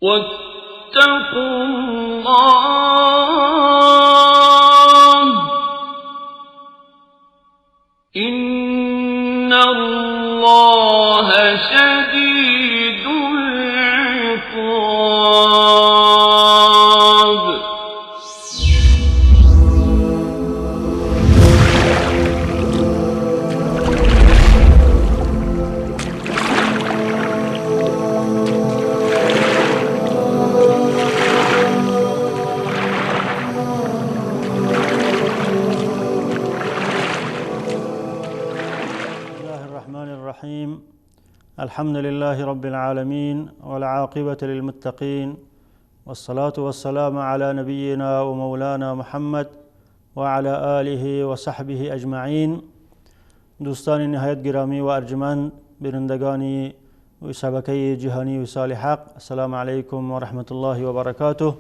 واتقوا الله إن الله شديد العقاب. الحمد لله رب العالمين والعاقبة للمتقين والصلاة والسلام على نبينا ومولانا محمد وعلى آله وصحبه اجمعین. دوستان نهایت گرامی و ارجمند، بینندگان شبکه جهانی وصال حق، السلام علیکم و رحمت الله و برکاته.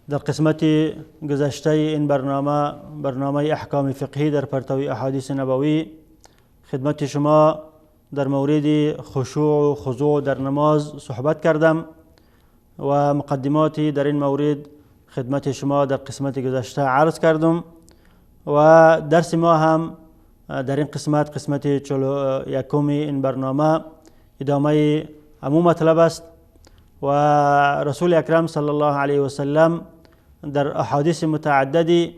در قسمت گذشته این برنامه، برنامه احکام فقهی در پرتو احادیث نبوی، خدمت شما در مورد خشوع و خضوع در نماز صحبت کردم و مقدماتی در این مورد خدمت شما در قسمت گذشته عرض کردم و درس ما هم در این قسمت، قسمت 41 این برنامه، ادامه همو مطلب است. و رسول اکرم صلی الله علیه و سلم در احادیث متعددی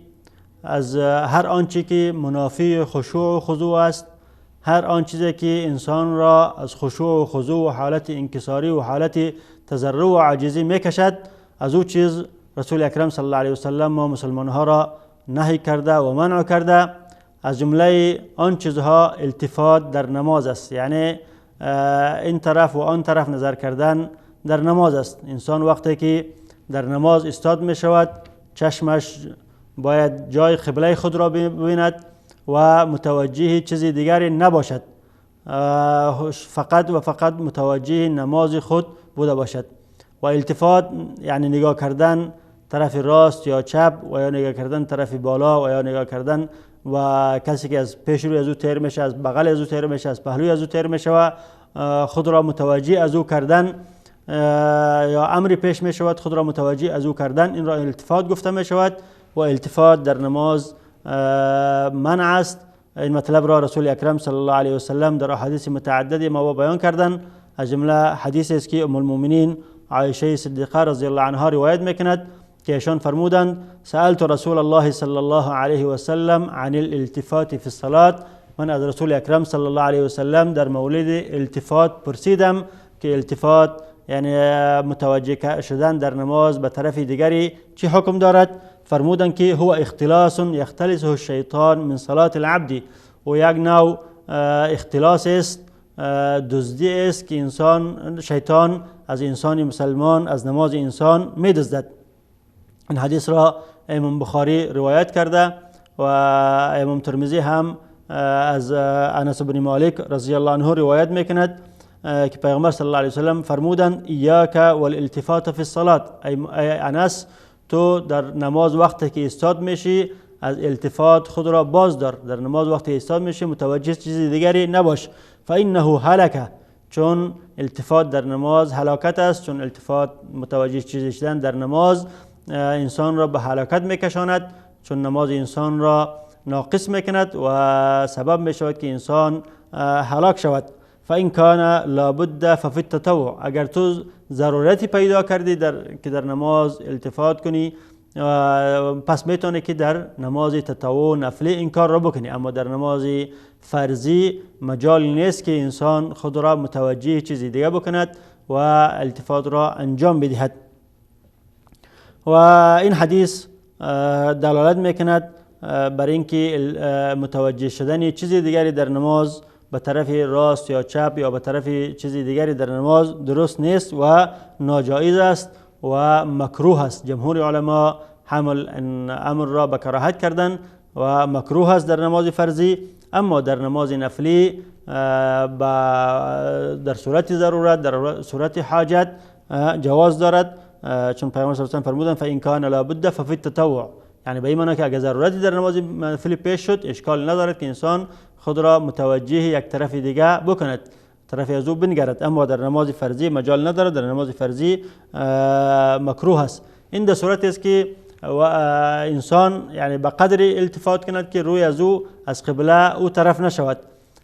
از هر آنچه که منافی خشوع و خضوع است، هر آن چیزی که انسان را از خشوع و خضوع و حالت انکساری و حالت تضرع و عاجزی میکشد، از او چیز رسول اکرم صلی الله علیه و سلم ما مسلمان ها را نهی کرده و منع کرده. از جمله آن چیزها التفات در نماز است، یعنی این طرف و آن طرف نظر کردن در نماز است. انسان وقتی که در نماز استاد می شود، چشمش باید جای قبله خود را ببیند و متوجه چیز دیگری نباشد، فقط و فقط متوجه نماز خود بوده باشد. و التفات یعنی نگاه کردن طرف راست یا چپ و یا نگاه کردن طرف بالا و یا نگاه کردن و کسی که از پیش روی از او تیر میشه، از بغل از او تیر میشه، از پهلوی از او تیر میشه و خود را متوجه از او کردن یا امری پیش میشود خود را متوجه از او کردن، این را التفات گفته میشود و التفات در نماز منع است. این مطلب را رسول اکرم صلی الله علیه و سلم در احادیث متعددی ما بیان کردن. از جمله حدیث است که ام المؤمنین عایشه صدیقه رضی الله عنها روایت میکند که ایشان فرمودند: سألت رسول الله صلی الله علیه و سلم عن الالتفات فی الصلاة. من از رسول اکرم صلی الله علیه و سلم در مورد التفات پرسیدم که التفات یعنی متوجه شدن در نماز به طرف دیگری چه حکم دارد؟ فرمودند که هو اختلاس یختلسه الشیطان من صلاة العبد، و یک نوع اختلاس است، دزدی است که انسان، شیطان از انسان مسلمان، از نماز انسان میدزدد. این حدیث را امام بخاری روایت کرده و امام ترمذی هم از انس بن مالک رضی الله عنه روایت میکند که پیغمبر صلی الله علیه وسلم فرمودند: ایاک والالتفات فی الصلاة. ای انس، تو در نماز وقتی که ایستاد میشی از التفات خود را باز دار، در نماز وقتی ایستاد میشی متوجه چیز دیگری نباش. فانه هلکه، چون التفات در نماز هلاکت است، چون التفات متوجه چیزی شدن در نماز انسان را به هلاکت میکشاند، چون نماز انسان را ناقص میکند و سبب میشود که انسان هلاک شود. فان کان لابد ففی التطوع، اگر تو ضرورتی پیدا کردی که در نماز التفات کنی، پس میتونی که در نماز تطوع نفلی این کار را بکنی، اما در نماز فرضی مجال نیست که انسان خود را متوجه چیزی دیگه بکند و التفات را انجام بدهد. و این حدیث دلالت میکند بر اینکه متوجه شدن چیزی دیگری در نماز به طرف راست یا چپ یا به طرف چیز دیگری در نماز درست نیست و ناجایز است و مکروه است. جمهور علما حمل امر را به کراهت کردن و مکروه است در نماز فرضی، اما در نماز نفلی در صورت ضرورت، در صورت حاجت جواز دارد، چون پیامبر صلی الله علیه و سلم فرمودند فان کان لابد ففی التطوع، یعنی به این معنی که اگر ضرورتی در نماز نفلی پیش شد اشکال ندارد که انسان خود را متوجه یک طرف دیگه بکند. طرف از او بنگرد، اما در نماز فرضی مجال ندارد، در نماز فرضی مکروه است. این در صورت است که انسان یعنی به قدر التفات کند که روی از او از قبله او طرف نشود.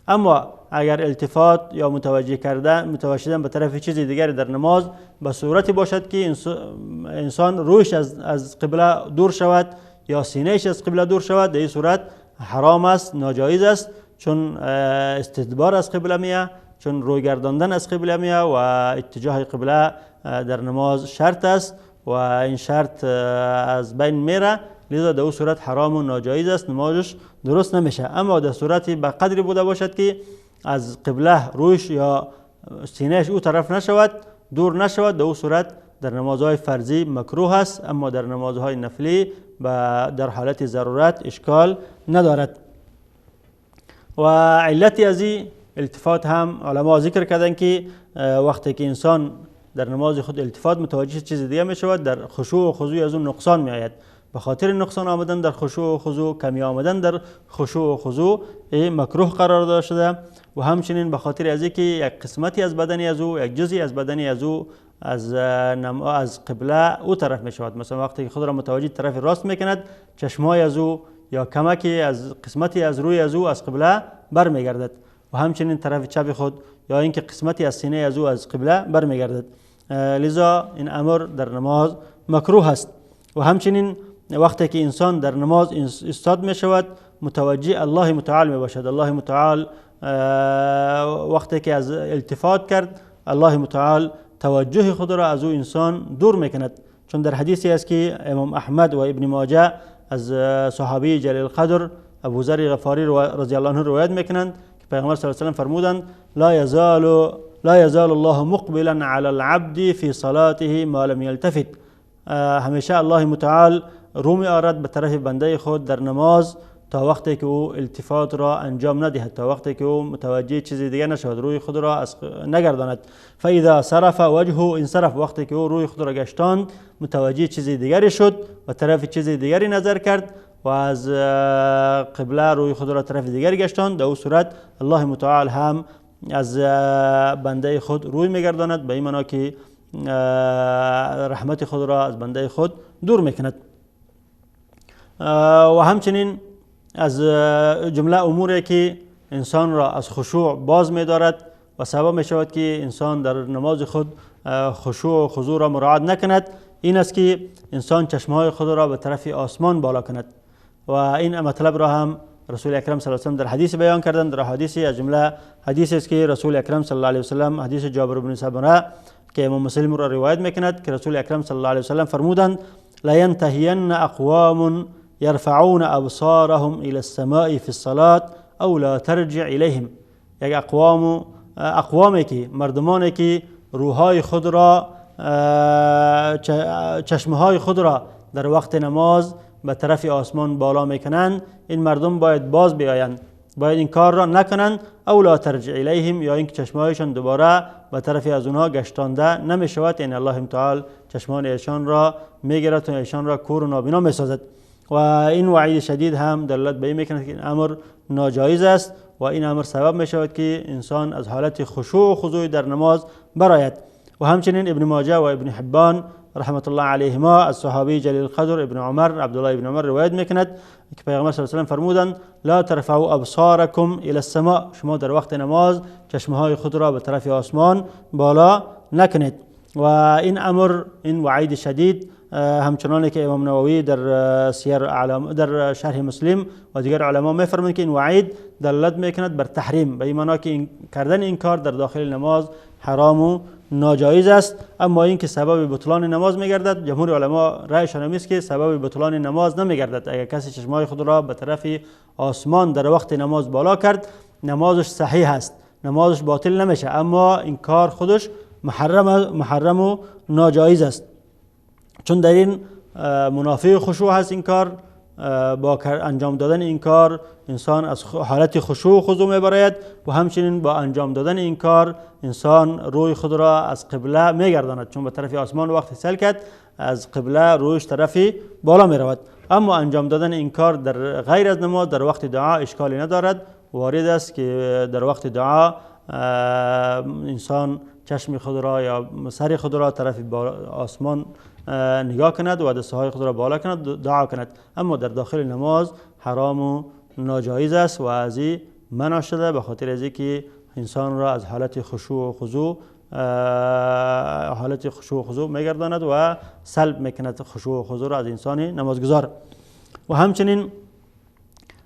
اما اگر التفات یا متوجه کردن متوجه شدن به طرف چیز دیگری در نماز به صورتی باشد که انسان رویش از قبله دور شود یا سینه‌اش از قبله دور شود، در این صورت حرام است، ناجایز است، چون استدبار از قبله میه، چون روی گرداندن از قبله میه و اتجاه قبله در نماز شرط است و این شرط از بین میره، لذا در او صورت حرام و ناجایز است، نمازش درست نمیشه. اما در صورتی به قدری بوده باشد که از قبله رویش یا سینهش او طرف نشود، دور نشود، در او صورت در نمازهای فرضی مکروه است، اما در نمازهای نفلی در حالت ضرورت اشکال ندارد. و علت از این التفات هم علما ذکر کردن که وقتی که انسان در نماز خود التفات متوجه چیز دیگه می شود، در خشوع و خضوع از اون نقصان می آید. به خاطر نقصان آمدن در خشوع و خضوع، کمی آمدن در خشوع و خضوع مکروه قرار داده شده و همچنین به خاطر از اینکه یک قسمتی از بدن از او، یک جزئی از بدن از او از قبله او طرف می شود. مثلا وقتی که خود را متوجه طرف راست می کند، چشمای از او یا کمکی از قسمتی از روی از او از قبله برمیگردد و همچنین طرف چپ خود یا اینکه قسمتی از سینه از او از قبله برمیگردد. لذا این امر در نماز مکروه است. و همچنین وقتی که انسان در نماز استاد می شود، متوجه الله متعال می باشد. الله متعال وقتی که از التفات کرد، الله متعال توجه خود را از او انسان دور می کند. چون در حدیثی است که امام احمد و ابن ماجه از صحابی جلیل القدر ابو ذر غفاری رضی الله عنه روایت میکنند که پیغمبر صلی الله علیه و سلم فرمودند: لا یزال الله مقبلا علی العبد فی صلاته ما لم یلتفت. همیشه الله متعال رو می آرد به طرف بنده خود در نماز تا وقتی که او التفات را انجام ندهد، تا وقتی که او متوجه چیز دیگه نشود، روی خود را از نگرداند. فاذا صرف وجهه انصرف، وقتی که او روی خود را گشتاند متوجه چیز دیگری شد و طرف چیز دیگری نظر کرد و از قبله روی خود را طرف دیگری گشتاند، در او صورت الله متعال هم از بنده خود روی میگرداند، به این معنا که رحمت خود را از بنده خود دور میکند. و همچنین از جمله اموری که انسان را از خشوع باز می‌دارد و سبب می‌شود که انسان در نماز خود خشوع و خضوع را مراعات نکند، این است که انسان چشمهای خود را به طرف آسمان بالا کند. و این مطلب را هم رسول اکرم صلی الله علیه و سلم در حدیث بیان کردند. در حدیثی از جمله حدیث است که رسول اکرم صلی الله علیه و سلم، حدیث جابر بن سمره که امام مسلم را روایت میکند که رسول اکرم صلی الله علیه و سلم فرمودند: لا ینتهین اقوام يرفعون ابصارهم الى السماء في الصلاة او لا ترجع الیهم. یک اقوامی که مردمانی که روحای خود را، چشمهای خود را در وقت نماز به طرف آسمان بالا میکنند، این مردم باید باز بیایند، باید این کار را نکنند. او لا ترجع الیهم، یا اینکه چشمهایشان دوباره به طرف از اونها گشتانده نمیشود، یعنی الله متعال چشمان ایشان را میگیرد و ایشان را کور و نابینا میسازد. و این وعید شدید هم دلالت به این میکند که این امر ناجایز است و این امر سبب میشود که انسان از حالت خشوع و خضوع در نماز براید. و همچنین ابن ماجه و ابن حبان رحمت الله علیهما از صحابی جلیل القدر ابن عمر، عبدالله ابن عمر روایت میکند که پیغمبر صلی الله علیه و سلم فرمودند: لا ترفعوا ابصارکم الی السماء، شما در وقت نماز چشمهای خود را به طرف آسمان بالا نکنید. و این امر، این وعید شدید، همچنانی که امام نووی در سیر اعلام، در شرح مسلم و دیگر علما میفرمایند که این وعید دلالت میکند بر تحریم، به این معنا که این کردن این کار در داخل نماز حرام و ناجایز است. اما اینکه سبب بطلان نماز میگردد، جمهور علما رأیشان است که سبب بطلان نماز نمیگردد. اگر کسی چشمای خود را به طرف آسمان در وقت نماز بالا کرد، نمازش صحیح است، نمازش باطل نمیشه، اما این کار خودش محرم و ناجایز است، چون در این منافع خشوع هست. این کار با انجام دادن این کار انسان از حالت خشوع و خضوع میبراید و همچنین با انجام دادن این کار انسان روی خود را از قبله میگرداند، چون به طرف آسمان وقت سل کرد از قبله رویش طرف بالا میرود. اما انجام دادن این کار در غیر از نماز در وقت دعا اشکالی ندارد، وارد است که در وقت دعا انسان چشم خود را یا سر خود را طرف آسمان نگاه کند و دستهای خود را بالا کند، دعا کند. اما در داخل نماز حرام و ناجایز است و از این منع شده، به خاطر از اینکه انسان را از حالت خشوع و خضوع حالت خشوع و خضوع میگرداند و سلب میکند خشوع و خضوع را از انسان نمازگزار. و همچنین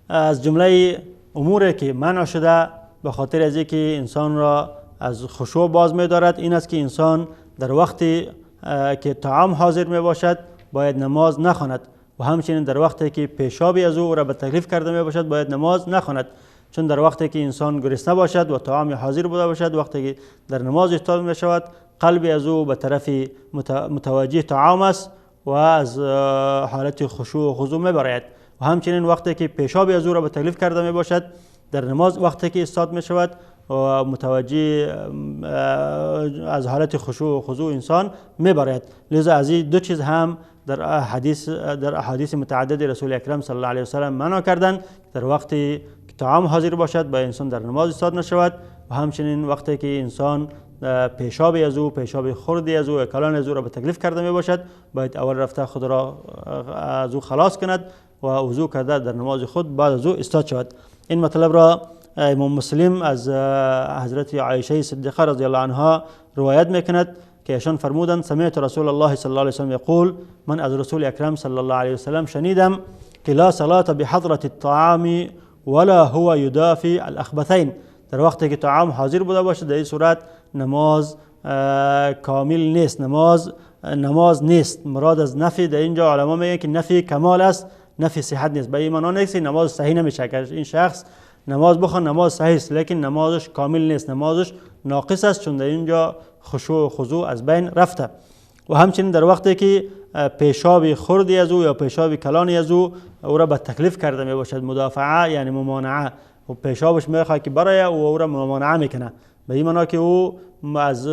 از جمله اموری که منع شده به خاطر از اینکه انسان را از خشوع باز می‌دارد این است که انسان در وقتی که طعام حاضر می باشد باید نماز نخواند و همچنین در وقتی که پیشابی از او را به تکلیف کرده می باشد باید نماز نخواند، چون در وقتی که انسان گرسنه باشد و طعام حاضر بوده باشد، وقتی که در نماز ایستاد می شود قلب از او به طرف متوجه طعام است و از حالت خشوع و خضوع می براید. و همچنین وقتی که پیشابی از او را به تکلیف کرده می باشد در نماز وقتی که ایستاد می شود و متوجه از حالت خشوع و خضوع انسان میبرد. لذا از این دو چیز هم در احادیث متعدد رسول اکرم صلی الله علیه و سلم منع کردند. در وقتی که طعام حاضر باشد باید انسان در نماز ایستاد نشود و همچنین وقتی که انسان پیشاب از او، پیشاب خردی از او و کلان از او را به تکلیف کرده می باشد باید اول رفته خود را از او خلاص کند و وضو کرده در نماز خود بعد از او ایستاد شود. این مطلب را امام مسلم از حضرت عایشه صدیقه رضی الله عنها روایت میکند که ایشان فرمودند سمعت رسول الله صلی الله علیه وسلم یقول، من از رسول اکرم صلی الله علیه وسلم شنیدم که لا صلاة بحضرة الطعام ولا هو یدافع الاخبثین. در وقتی که طعام حاضر بوده باشد در این صورت نماز کامل نیست، نماز نیست. مراد از نفی در اینجا علما میگن که نفی کمال است، نفی صحت نیست. به این معنا نیست نماز صحیح نمیشه که این شخص نماز بخوان نماز صحیح است، لیکن نمازش کامل نیست، نمازش ناقص است، چون در اینجا خشوع و خضوع از بین رفته. و همچنین در وقتی که پیشاب خردی از او یا پیشاب کلانی از او او را به تکلیف کرده می باشد، مدافعه یعنی ممانعه، و پیشابش میخواد که برای او را ممانعه میکنه، به این معنا که او از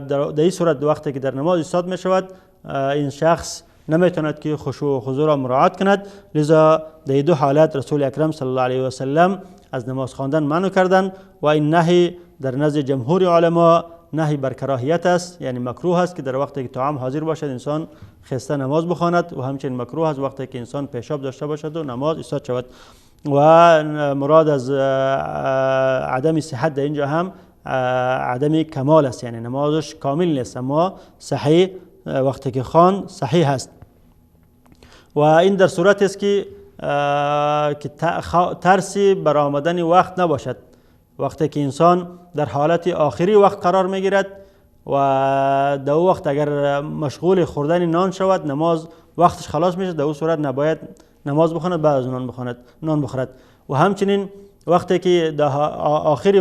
در این صورت وقتی که در نماز ایستاد می شود این شخص نمیتواند که خشوع و خضوع را مراعات کند. لذا در دو حالت رسول اکرم صلی الله علیه و سلم از نماز خواندن منع کردند و این نهی در نزد جمهور علما نهی بر کراهیت است، یعنی مکروه است که در وقتی که طعام حاضر باشد انسان خسته نماز بخواند و همچنین مکروه است وقتی که انسان پیشاب داشته باشد و نماز ایستاد شود. و مراد از عدم صحت در اینجا هم عدم کمال است، یعنی نمازش کامل نیست اما صحیح وقتی که خوان صحیح است. و این در صورت است که ترسی بر آمدن وقت نباشد. وقتی که انسان در حالت آخری وقت قرار میگیرد و در وقت اگر مشغول خوردن نان شود نماز وقتش خلاص میشه، در اون صورت نباید نماز بخواند، بعد از نان بخورد. و همچنین وقتی که در آخری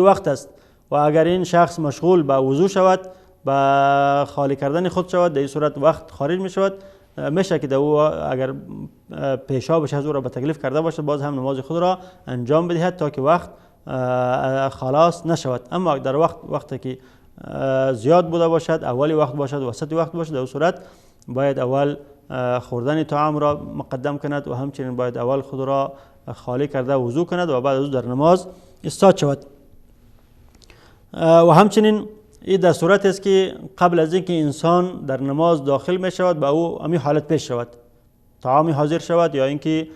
وقت است و اگر این شخص مشغول به وضو شود، به خالی کردن خود شود، در این صورت وقت خارج می شود، میشه که او اگر پیشابش از او را به تکلیف کرده باشد باز هم نماز خود را انجام بدهد تا که وقت خلاص نشود. اما در وقتی که زیاد بوده باشد، اولی وقت باشد، وسط وقت باشد، در اون صورت باید اول خوردن طعام را مقدم کند و همچنین باید اول خود را خالی کرده وضو کند و بعد از او در نماز ایستاد شود. و همچنین این در صورت است که قبل از اینکه انسان در نماز داخل می شود به او امی حالت پیش شود، طعامی حاضر شود یا اینکه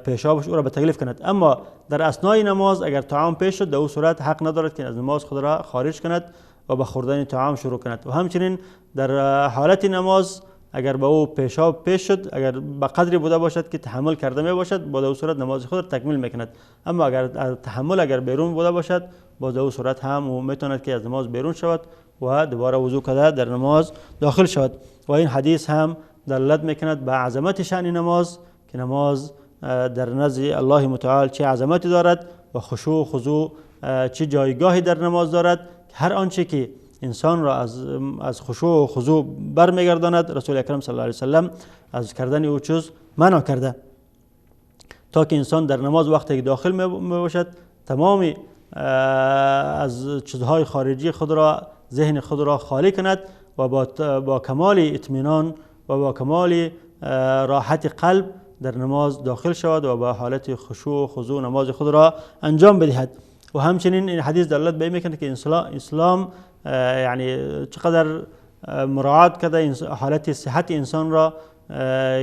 پیشابش او را به تکلیف کند. اما در اثنای نماز اگر طعام پیش شد در او صورت حق ندارد که از نماز خود را خارج کند و به خوردن طعام شروع کند. و همچنین در حالت نماز اگر به او پیشاب پیش شد، اگر به قدری بوده باشد که تحمل کرده می باشد، با او صورت نماز خود را تکمیل میکند. اما اگر تحمل اگر بیرون بوده باشد، با او صورت هم او میتواند که از نماز بیرون شود و دوباره وضو کرده در نماز داخل شود. و این حدیث هم دلالت میکند به عظمت شأن نماز، که نماز در نزد الله متعال چه عظمتی دارد و خشوع و خضوع چه جایگاهی در نماز دارد. هر آنچه که انسان را از خشوع و خضوع برمیگرداند، رسول اکرم صلی الله علیه وسلم از کردن او چیز منع کرده، تا که انسان در نماز وقتی که داخل می باشد تمام از چیزهای خارجی خود را، ذهن خود را خالی کند و با کمال اطمینان و با کمال راحت قلب در نماز داخل شود و با حالت خشوع و خضوع نماز خود را انجام بدهد. و همچنین این حدیث دلالت به این میکنه که اسلام یعنی چقدر مراعات کرده حالت صحت انسان را،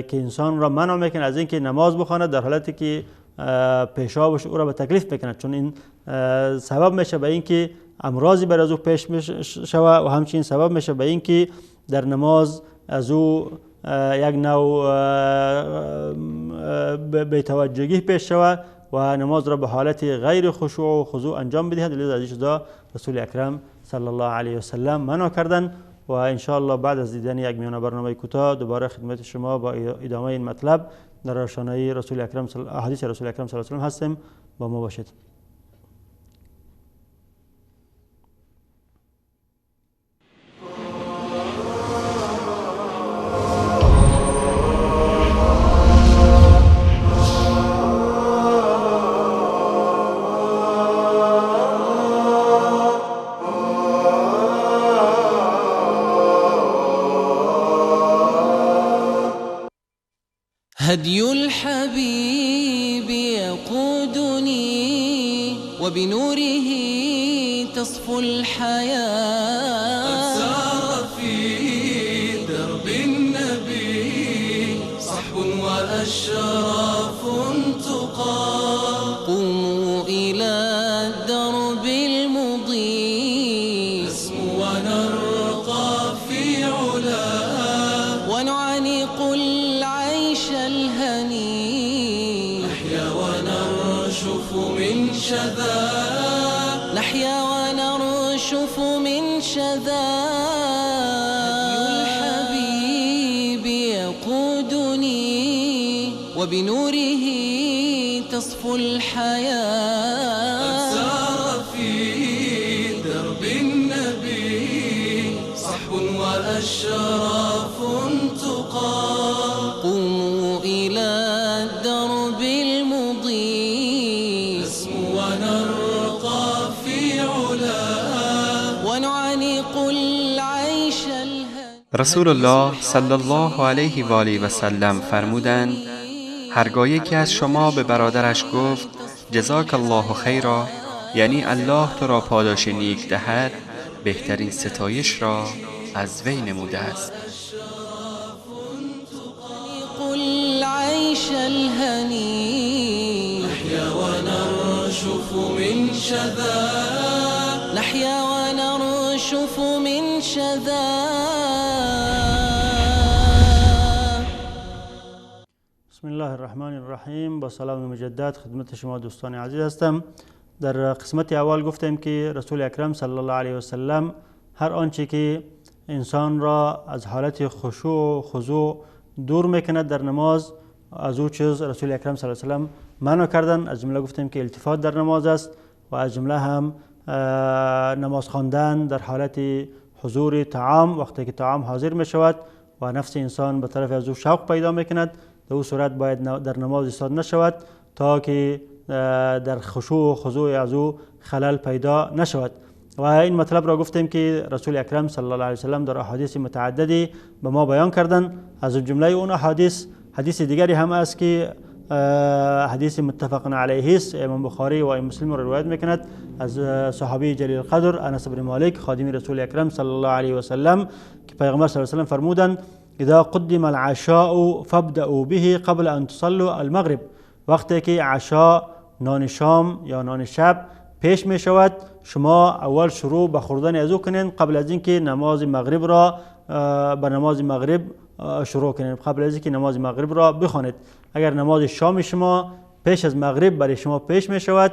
که انسان را منع میکنه از اینکه نماز بخواند در حالتی که پیشابش او را به تکلیف میکنه، چون این سبب میشه به اینکه امراضی بر از او پیش شوه و همچنین سبب میشه به اینکه در نماز از او یک نوع بی‌توجهی پیش شوه و نماز را به حالت غیر خشوع و خضوع انجام بدهد. لذا از این چیزا رسول اکرم صلی الله علیه و سلم منع کردن. و انشاءالله بعد از دیدن یک میانه برنامه کوتاه دوباره خدمت شما با ادامه این مطلب در روشنایی رسول اکرم حدیث رسول اکرم صلی الله علیه و سلم هستیم. با ما باشید. هدي الحبيب يقودني وبنوره تصفو الحياة. قد سار في درب النبي صحب وأشراف تقى. قوموا إلى الدرب المضيء نسمو ونرقى في علا ونعانق العيش الهني. نحيا ونرشف من شذا، نحيا ونرشف من شذا. هدي الحبيب يقودني وبنوره تصفو الحياة. قد سار في درب النبي صحب وأشراف تقى. قوموا إلى الدرب المضيء نسمو ونرقى في علا ونعانق العيش الهني. رسول الله صلی الله علیه و آله و سلم فرمودند: هرگاه یکی از شما به برادرش گفت جزاک الله خیرا، یعنی الله تو را پاداش نیک دهد، بهترین ستایش را از وی نموده است. العيش الهني نحيا ونرشف من شذا، نحيا ونرشف من شذا. بسم الله الرحمن الرحیم. با سلام مجدد خدمت شما دوستان عزیز هستم. در قسمت اول گفتیم که رسول اکرم صلی الله علیه و سلم هر آنچه که انسان را از حالت خشوع و خضوع دور میکند در نماز، از او چیز رسول اکرم صلی الله علیه و سلم منع کردن. از جمله گفتیم که التفات در نماز است و از جمله هم نماز خواندن در حالت حضور طعام، وقتی که طعام حاضر می شود و نفس انسان به طرف از او شوق پیدا میکند، در او صورت باید در نماز ایستاد نشود تا که در خشوع و خضوع از او خلل پیدا نشود. و این مطلب را گفتیم که رسول اکرم صلی الله علیه و سلم در احادیث متعددی به ما بیان کردند. از جمله اون احادیث حدیث دیگری هم است که حدیث متفق علیه است، امام بخاری و امام مسلم را روایت میکند از صحابی جلیل القدر انس بن مالک خادم رسول اکرم صلی الله علیه و سلم که پیغمبر صلی الله علیه و سلم فرمودند: اذا قدم العشاء فابدأوا به قبل ان تصلوا المغرب. وقتی که عشاء، نان شام یا نان شب پیش می شود، شما اول شروع به خوردن از او کنین قبل از اینکه نماز مغرب را به نماز مغرب شروع کنین، قبل از اینکه نماز مغرب را بخوانید. اگر نماز شام شما پیش از مغرب برای شما پیش می شود،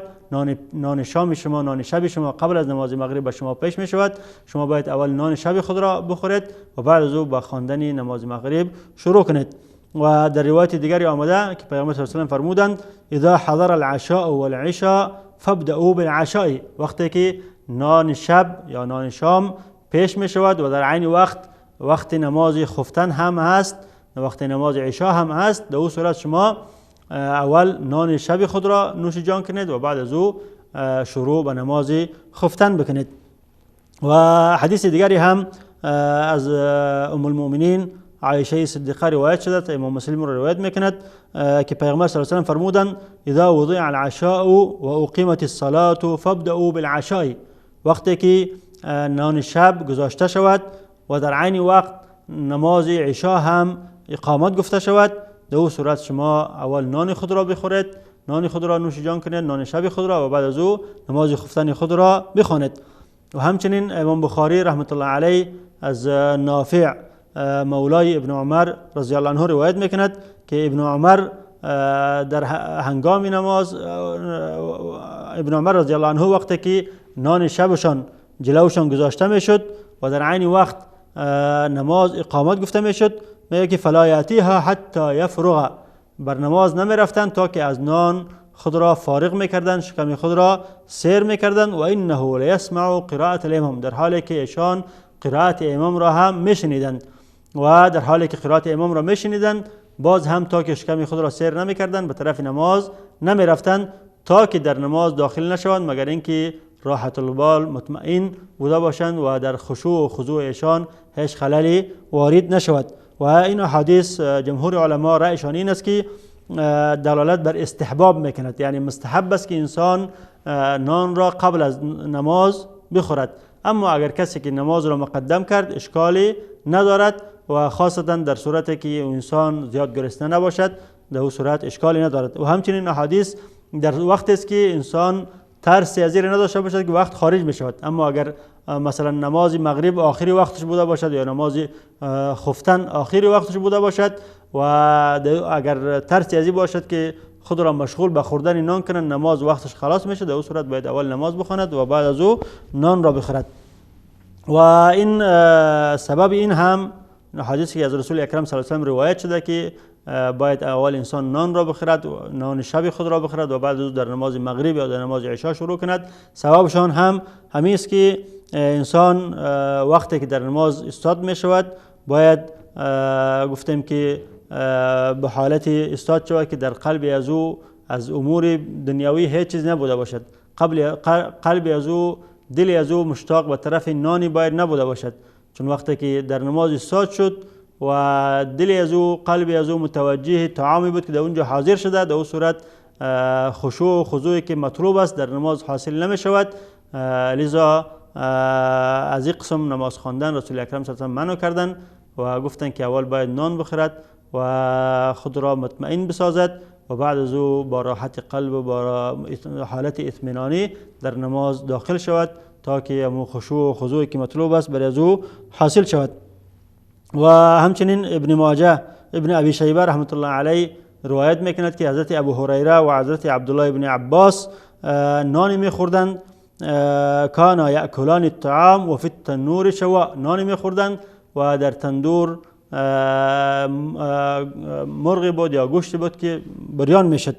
نان شام شما، نان شب شما قبل از نماز مغرب به شما پیش می شود، شما باید اول نان شب خود را بخورید و بعد از او به خواندن نماز مغرب شروع کنید. و در روایت دیگری آمده که پیامبر صلی الله علیه و سلم فرمودند: اذا حضر العشاء والعشاء فابدأوا بالعشاء. وقتی که نان شب یا نان شام پیش می شود و در عین وقت وقت نماز خفتن هم هست، وقت نماز عشاء هم هست، در او صورت شما اول نان شب خود را نوش جان کنید و بعد از او شروع به نماز خفتن بکنید. و حدیث دیگری هم از ام المؤمنین عایشه صدیقه روایت شده، امام مسلم را روایت میکند که پیغمبر صلی الله علیه و سلم فرمودند اذا وضع العشاء و اقیمت الصلاة فابدأوا بالعشاء. وقتی که نان شب گذاشته شود و در عین وقت نماز عشاء هم اقامت گفته شود، در او صورت شما اول نان خود را بخورید، نان خود را نوش جان کنید، نان شب خود را، و بعد از او نماز خفتن خود را بخوانید. و همچنین امام بخاری رحمت الله علیه از نافع مولای ابن عمر رضی الله عنه روایت میکند که ابن عمر در هنگام نماز، ابن عمر رضی الله عنه وقتی که نان شبشان جلوشان گذاشته میشد و در عین وقت نماز اقامت گفته میشد، میگه که فلا یاتیها حتی یفرغ، بر نماز نمی رفتند تا که از نان خود را فارغ میکردند، شکم خود را سیر میکردند. و انه لیسمع قراءة الامام، در حالی که ایشان قرائت امام را هم میشنیدند و در حالی که قرائت امام را میشنیدند باز هم تا که شکم خود را سیر نمیکردند به طرف نماز نمیرفتند تا که در نماز داخل نشوند، مگر اینکه راحت البال مطمئن بوده باشند و در خشوع و خضوع ایشان هیچ خللی وارد نشود. و این احادیث جمهور علما رأیشان این است که دلالت بر استحباب میکند، یعنی مستحب است که انسان نان را قبل از نماز بخورد. اما اگر کسی که نماز را مقدم کرد اشکالی ندارد و خاصتا در صورتی که انسان زیاد گرسنه نباشد در او صورت اشکالی ندارد. و همچنین احادیث در وقت است که انسان ترس از این نداشته باشد که وقت خارج می شود. اما اگر مثلا نماز مغرب آخری وقتش بوده باشد یا نماز خفتن آخری وقتش بوده باشد و اگر ترس از این باشد که خود را مشغول به خوردن نان کنند، نماز وقتش خلاص میشه، در او صورت باید اول نماز بخواند و بعد از او نان را بخورد. و این سبب این هم حدیثی که از رسول اکرم صلی الله علیه و سلم روایت شده که باید اول انسان نان را بخورد، نان شب خود را بخورد و بعد از در نماز مغرب یا در نماز عشا شروع کند. سببشان هم همین است که انسان وقتی که در نماز استاد می شود باید گفتیم که به حالت استاد شود که در قلب از او از امور دنیوی هیچ چیز نبوده باشد، قلب از او، دل از او مشتاق به طرف نانی باید نبوده باشد. چون وقتی که در نماز استاد شد و دل از او، قلب از او متوجه طعامی بود که در اونجا حاضر شده، در او صورت خشوع و خضوعی که مطلوب است در نماز حاصل نمی شود. لذا از این قسم نماز خواندن رسول اکرم صلی الله علیه و منع کردن و گفتند که اول باید نان بخورد و خود را مطمئن بسازد و بعد از او با راحت قلب و با حالت اطمینانی در نماز داخل شود تا که امو خشوع و خضوعی که مطلوب است برای از او حاصل شود. و همچنین ابن ماجه، ابن ابی شیبه رحمت الله علیه روایت میکند که حضرت ابو هریره و حضرت عبدالله ابن عباس نان میخوردند، کانا یأکلان الطعام و فی التنور شواء، نان میخوردند و در تندور مرغ بود یا گوشت بود که بریان میشد.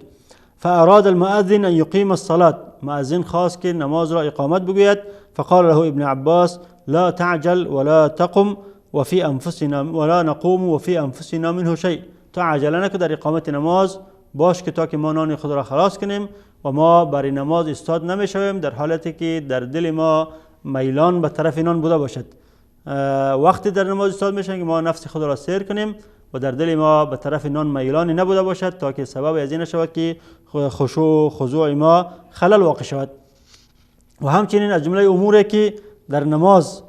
فأراد المؤذن أن يقيم الصلاة، مؤذن خواست که نماز را اقامت بگوید. فقال له ابن عباس لا تعجل ولا تقم وفي أنفسنا ولا نقوم وفي أنفسنا منه شيء، تو عجله نکن در اقامت نماز باش که تا که ما نان خود را خلاص کنیم و ما برای نماز استاد نمیشویم در حالتی که در دل ما میلان به طرف نان بوده باشد. وقتی در نماز استاد میشن که ما نفس خود را سیر کنیم و در دل ما به طرف نان میلانی نبوده باشد تا که سبب از این نشود که خشوع و خضوع ما خلل واقع شود. و همچنین از جمله اموری که در نماز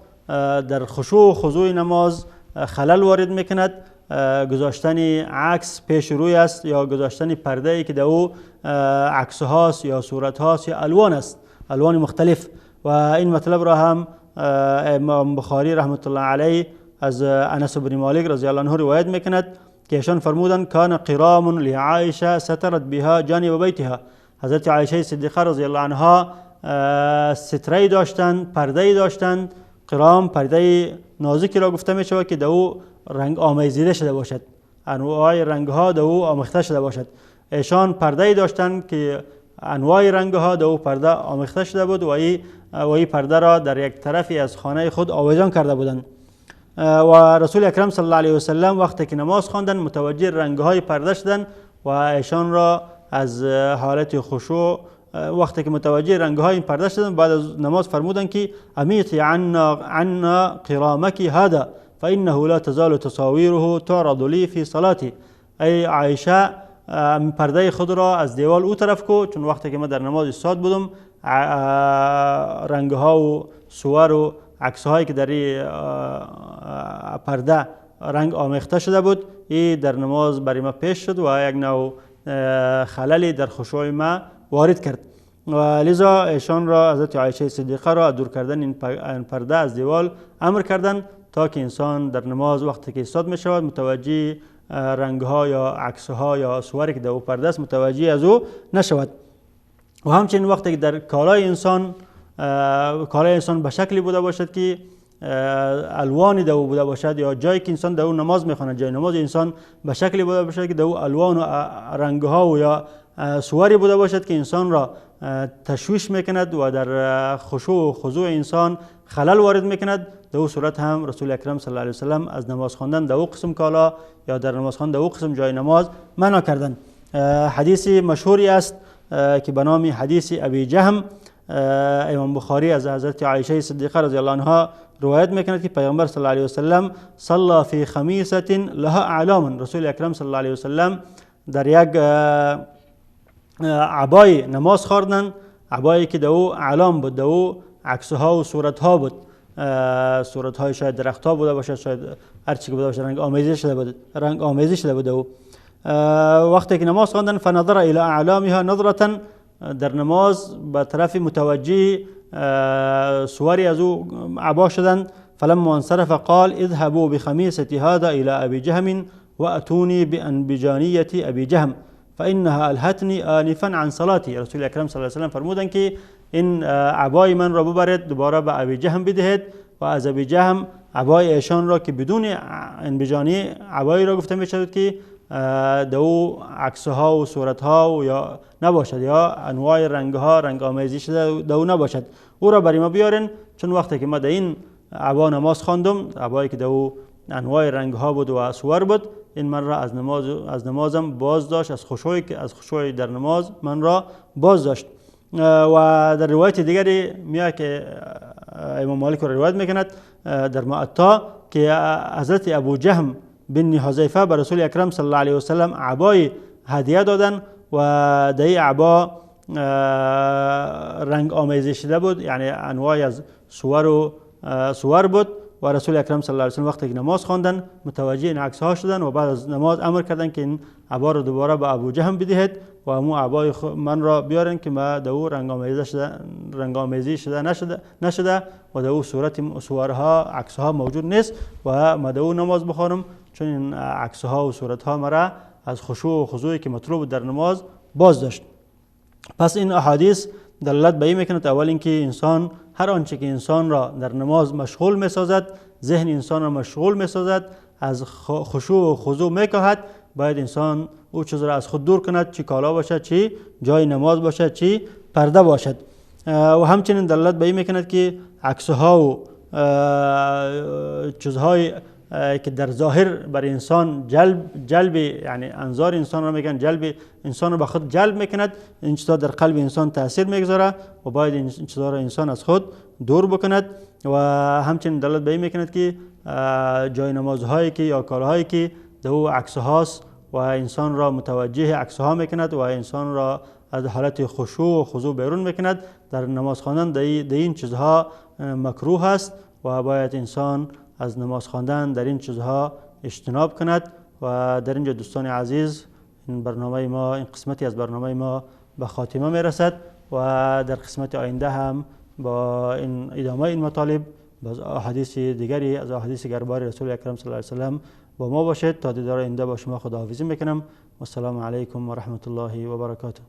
در خشوع و خضوع نماز خلل وارد میکند گذاشتن عکس پیش روی است یا گذاشتن پرده ای که در او عکس هاست یا صورت هاست یا الوان است، الوان مختلف. و این مطلب را هم امام بخاری رحمت الله علیه از انس بن مالک رضی الله عنه روایت میکند که ایشان فرمودند کان قرام لعایشه سترت بها جانب بیتها، حضرت عایشه صدیقه رضی الله عنها ستره داشتند، پرده داشتند. قرام پرده نازکی را گفته می شود که در او رنگ آمیزیده شده باشد، انواع رنگ ها در او آمیخته شده باشد. ایشان پرده داشتند که انواع رنگ ها در او پرده آمیخته شده بود و این پرده را در یک طرفی از خانه خود آویزان کرده بودند. و رسول اکرم صلی الله علیه و سلم وقتی که نماز خواندند متوجه رنگ های پرده شدند و ایشان را از حالت خشوع وقتی که متوجه رنگ های این پرده شدند بعد از نماز فرمودند که امیطی عنا قرامک هذا فإنه لا تزال تصاويره تعرض لي في صلاتي. ای عایشه پرده خود را از دیوال او طرف کو، چون وقتی که من در نماز ایستاد بودم رنگ ها و صور و عکس هایی که در پرده رنگ آمیخته شده بود ای در نماز برای ما پیش شد و یک نوع خللی در خشوع ما وارد کرد و لذا ایشان را حضرت عایشه صدیقه را دور کردن این پرده از دیوال امر کردن تا که انسان در نماز وقتی که ایستاد می شود متوجه رنگ ها یا عکس ها یا صوری که در او پرده است متوجه از او نشود. و همچنین وقتی که در کالای انسان به شکلی بوده باشد که الوانی در او بوده باشد یا جایی که انسان در او نماز میخواند جای نماز انسان به شکلی بوده باشد که در او الوان و رنگ ها و یا صوری بوده باشد که انسان را تشویش میکند و در خشوع و خضوع انسان خلل وارد میکند، در او صورت هم رسول اکرم صلی الله علیه وسلم از نماز خواندن در او قسم کالا یا در نماز خواندن در او قسم جای نماز منع کردند. حدیث مشهوری است که به نام حدیث ابی جهم امام بخاری از حضرت عایشه صدیقه رضی الله عنها روایت میکند که پیامبر صلی الله علیه وسلم صلى فی خمیسة لها اعلام، رسول اکرم صلی الله علیه وسلم در یک عبای نماز خواندند، عبایی که در او اعلام بود، در او عکس ها و صورت ها بود، صورت های شاید درخت ها بوده باشد، شاید هر چی که بوده باشد، رنگ آمیزی شده بود او. وقتی که نماز خواندن فنظر الی اعلامها نظرة، در نماز به طرف متوجه صوری از او عبا شدند. فلما انصرف قال اذهبوا بخميسة هذا الى ابي جهم واتوني بانبجانية ابي جهم فانها الهتني آنفا عن صلاتي. رسول اکرم صلی الله علیه و سلم فرمودند که این عبای من را ببرید دوباره به ابی جهم بدهید و از ابی جهم عبای ایشان را که بدون انبجانی عبایی را گفته می شود که در او عکس ها و صورت ها و یا نباشد یا انواع رنگ ها رنگ آمیزی شده در او نباشد، او را برای ما بیارین، چون وقتی که ما در این عبا نماز خواندم، عبایی که در او انواع رنگ ها بود و صور بود، این من را از نمازم باز داشت، از خشوع در نماز من را باز داشت. و در روایت دیگری میاد که امام مالک را روایت میکند در معطا که حضرت ابو جهم بن حذیفه به رسول اکرم صلی الله علیه وسلم عبای هدیه دادن و در این عبا رنگ آمیزی شده بود، یعنی انواع از صور و صور بود و رسول اکرم صلی الله علیه وسلم وقتی که نماز خواندن متوجه این عکس ها شدن و بعد از نماز امر کردن که این عبا را دوباره به ابو جهم بدهید و امو عبای من را بیارن که ما در او رنگ آمیزی شده نشده و در او صورت صورها عکس ها موجود نیست و ما در او نماز بخوانم، چون این عکس ها و صورت ها مرا از خشوع و خضوعی که مطلوب در نماز باز داشت. پس این احادیث دلالت به این میکند اول اینکه انسان هر آنچه که انسان را در نماز مشغول میسازد، ذهن انسان را مشغول میسازد، از خشوع و خضوع میکاهد، باید انسان او چیز را از خود دور کند، چی کالا باشد، چی جای نماز باشد، چی پرده باشد. و همچنین دلالت به این میکند که عکس ها و چیزهای که در ظاهر بر انسان جلب یعنی انظار انسان را میکند، جلب انسان را به خود جلب میکند، این چیزها در قلب انسان تاثیر میگذاره و باید این چیزها را انسان از خود دور بکند. و همچنین دلالت به این میکند که جای نمازهایی که یا کارهایی که در او عکس هاست و انسان را متوجه عکس ها میکند و انسان را از حالت خشوع و خضوع بیرون میکند، در نماز خواندن در این چیزها مکروه است و باید انسان از نماز خواندن در این چیزها اجتناب کند. و در اینجا دوستان عزیز این برنامه ما، این قسمتی از برنامه ما به خاتمه میرسد و در قسمت آینده هم با این ادامه این مطالب باز احادیث دیگری از احادیث گربار رسول اکرم صلی الله علیه وسلم با ما باشید. تا دیدار آینده با شما خداحافظی میکنم. والسلام علیکم و رحمت الله و برکاته.